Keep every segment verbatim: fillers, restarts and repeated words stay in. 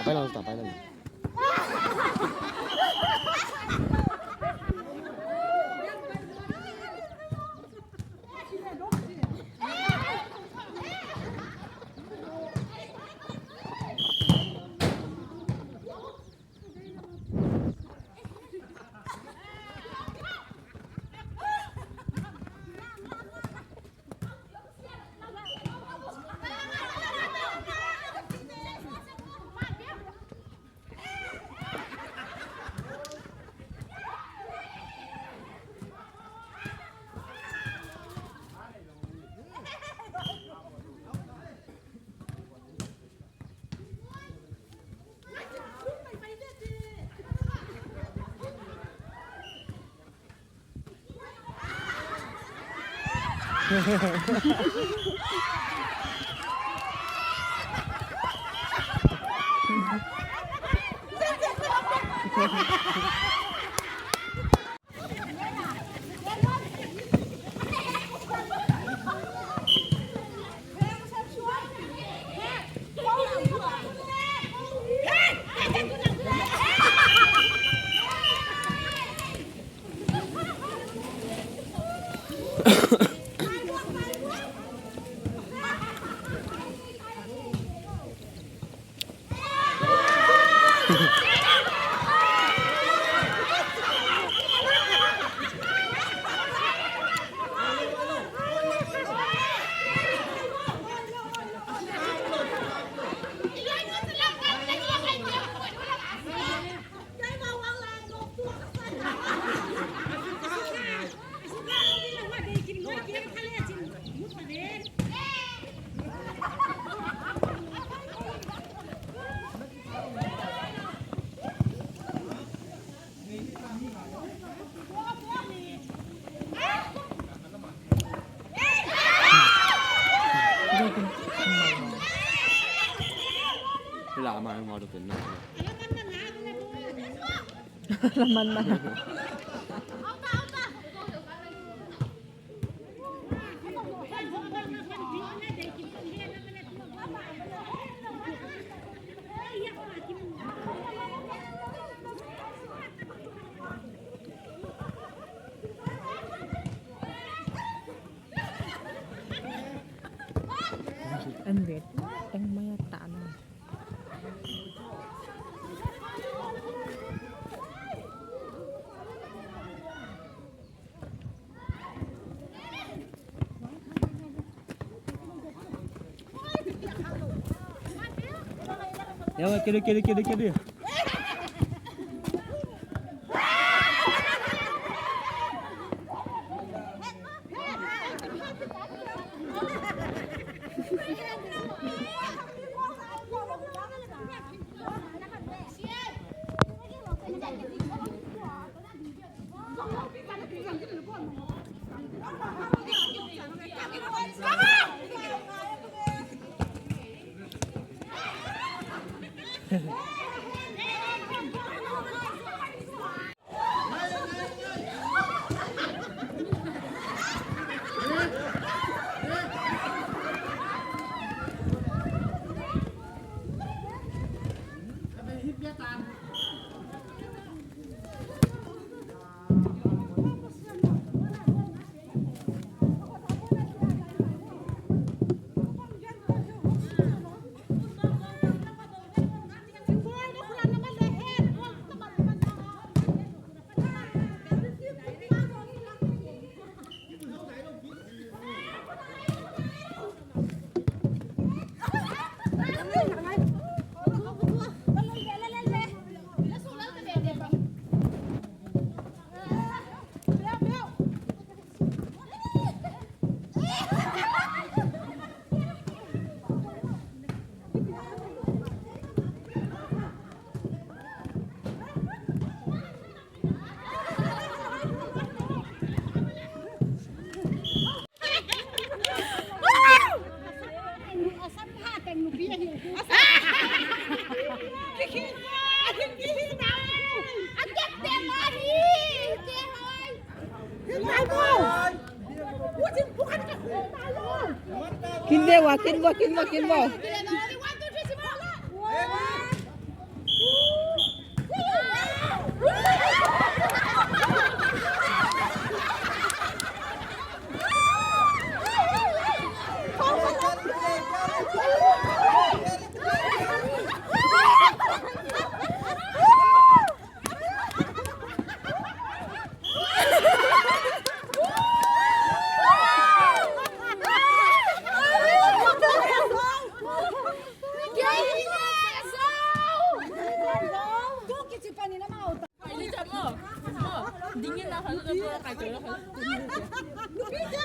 Baila, no está, baila. La mano, no, no. La mano. Endet, yang maya tak ada. Yawa, kiri, kiri, kiri, kiri. Kindewa, kinwa, kinwa, kinwa.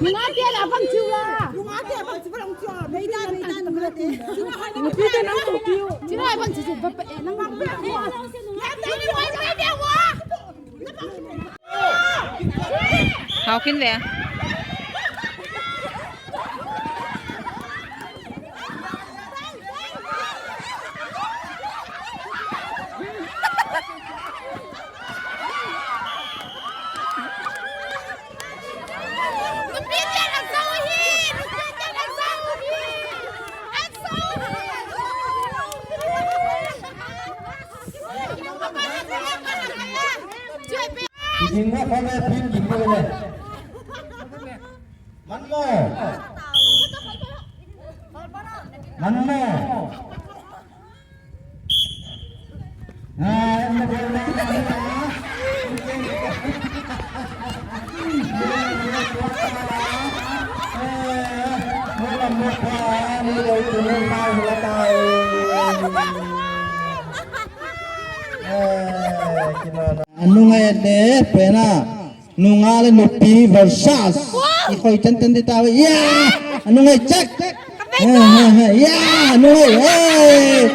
Nungate la bang chua. Nungate bang chua. Mei da, mei da, nungate. Nungate na tu piu. Chua bang chua bang pe nang bang pe. How can we? Jingwa kome pin jingwa le. One more. One more. Ah, Anu ngai de pena. Nungale nupi versus. Ikoi tenten di tawe. Ya! Anu ngai check. Ya, anu ngai. Hey.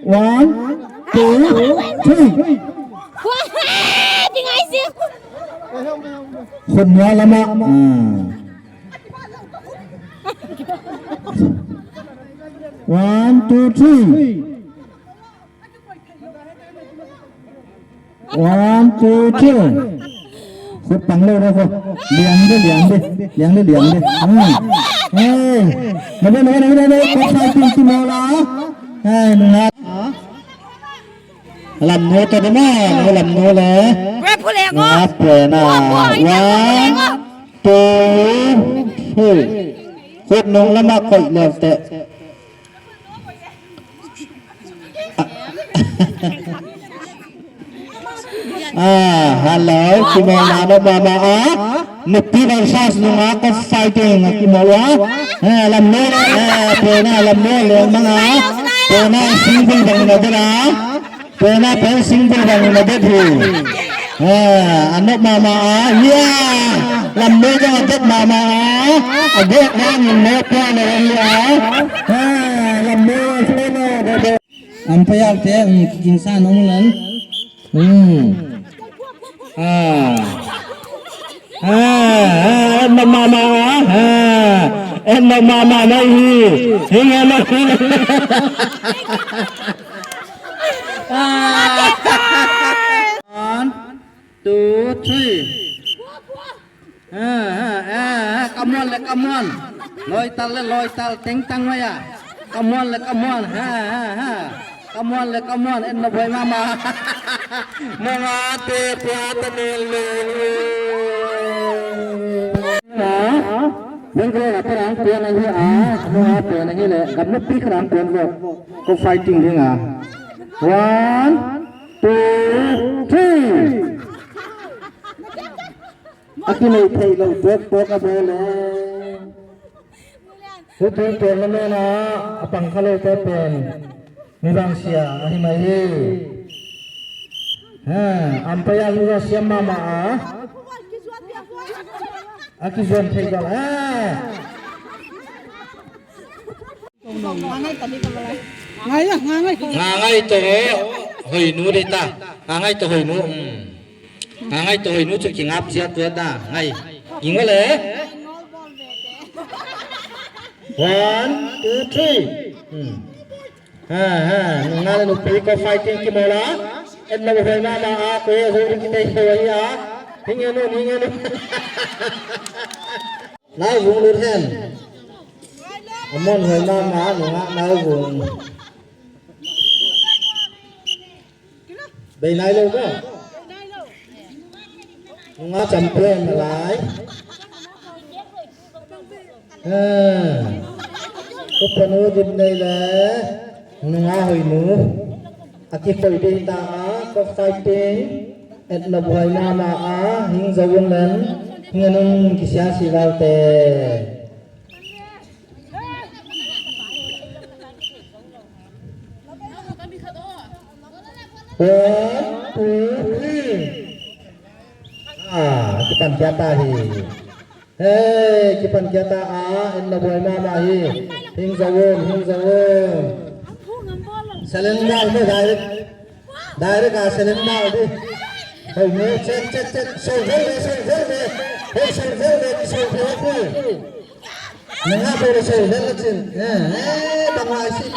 One, two, three. Wah, tinggal sih. Khun nua lama. Hmm. One, two, three. One, two, three. Khut pang lo ro ko. Liang de, liang de. Liang de, liang de. Hmm. Hey. Nabe, nabe, nabe, nabe. Ko fighting ti mola. Hey, nunga. Lam no to de ma. No lam no le. Bre pule ko. Nunga pena. One, two, three. Khut nung lama koi le te. Ah, hello, kimona no mama ah. Nupi versus nunga ko fighting kimola. Eh, lam no, eh, pena lam no le manga. Pena single bang na dera. Pena pen single bang na dera. Eh, ano mama ah. Yeah. Lam no jang adet mama ah. Adet bang no pena ya. Eh, lam no pena. Umpire te, mm, kikin sa nung lang. Hmm. Ah. Ah, ah, no mama, ah. Eh, no mama, no hi. Hinga na. Ah. One, two, three. Ha, ha, ha, ha, come on le, come on. Loi tal le, loi tal, teng tang maya. Come on le, come on. Ha, ha, ha. Come on le, come on. En no boy mama. Mama te pia ta ne le. Ha? Yang kena apa rang pia nahi ah. Mama pia nahi le. Gam no pik rang pia lo. Ko fighting ding ah. One, two, three. Aki nei thei lo bok bok a bole. Hutu pen na mena a pang kha lo te pen. Mi bang sia a hi mai hi. Ha, umpire lu ra sia mama a. Aki zon thei lo. Ha. Ngai, ngai, ngai. Ngai to hoinu de ta. Ngai to hoinu. Hmm. Ngai to hoinu chu kingap sia tu da. Ngai. Ingole. One, two, three. Hmm. Ha, ha. Ngai no piko fighting kimola. En no hoi mama a ko hoi kite hoi a. Hingenu, hingenu. Nai vung lur hen. Amon hoi mama nunga nai vung. Bei nai lo ba. Nunga champion lai. Eh. Upanu dim nei le. Nunga hoi nu. Aki hoi ding ta a. Ko fighting. Et na buhai mama a. Hing zawun len. Hing anung kisian si lau te. One, two, three. Ah, kipan kiata hi. Hey, kipan kiata ah, en na buhai mama hi. Hing zawun, hing zawun. Seleng dal mo direct. Direct ah, seleng dal di. Hey, no, check, check, check. Solver, solver, hey, solver, solver. Nangapore solver, check. Eh, eh, tama si.